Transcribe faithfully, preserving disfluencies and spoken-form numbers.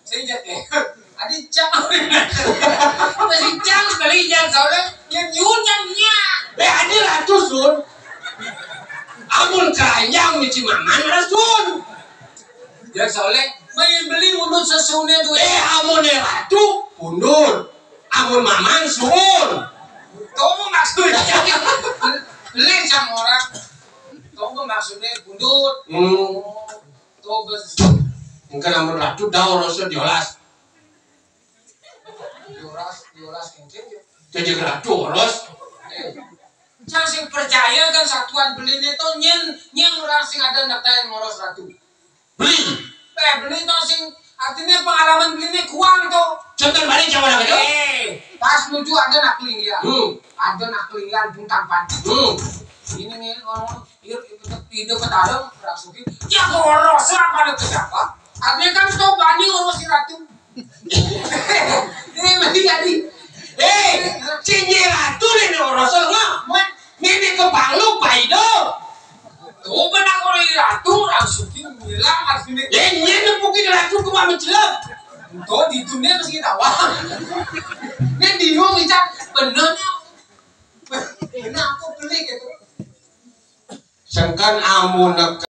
Sing jek, eh. Adi cang. Masih cang sekali, Jang Soleh. Nyun, nyun, Jang, nya. Eh, adi ratu, Sun. Amun keranjang misi maman, Sun. Jang Soleh, main beli mundur sesune duit. Eh, amun ratu, mundur. Amun maman, Sun. Tuh maksudnya. Beli sama orang. Tuh maksudnya mundur. Hmm. Tuh, bes. Engke amun ratu dah orosnya diolas. Diolas, diolas kencing, ya. Jadi ratu oros. Eh. Cang sing percaya kan satuan beline to nyen, nyen orang sing ada nektain ngoros ratu. Beli. Eh, beli to sing artinya pengalaman beline kuang to. Contoh balik sama anak itu. Eh, pas nuju ada nak keling ya. Hmm. Ada nak kelingan buntang pan. Hmm. Ini nih, oh, hidup, hidup, hidup ke dalam, rasuki. Ya, boros apa ada siapa? Artinya kan to bani urusi ratu. Ini mesti jadi. Eh, cing ratu nih, nih, urusan nggak? Mat, ini ke Banglu, Pak Ido. Tuh, benar kalau ratu, rasuki bilang, artinya. Eh, ini nepukin ratu ke mana celak? Tuh, di dunia mesti tawa. Ini bingung, Ica. Benernya. Ini aku beli gitu. Sengkan amun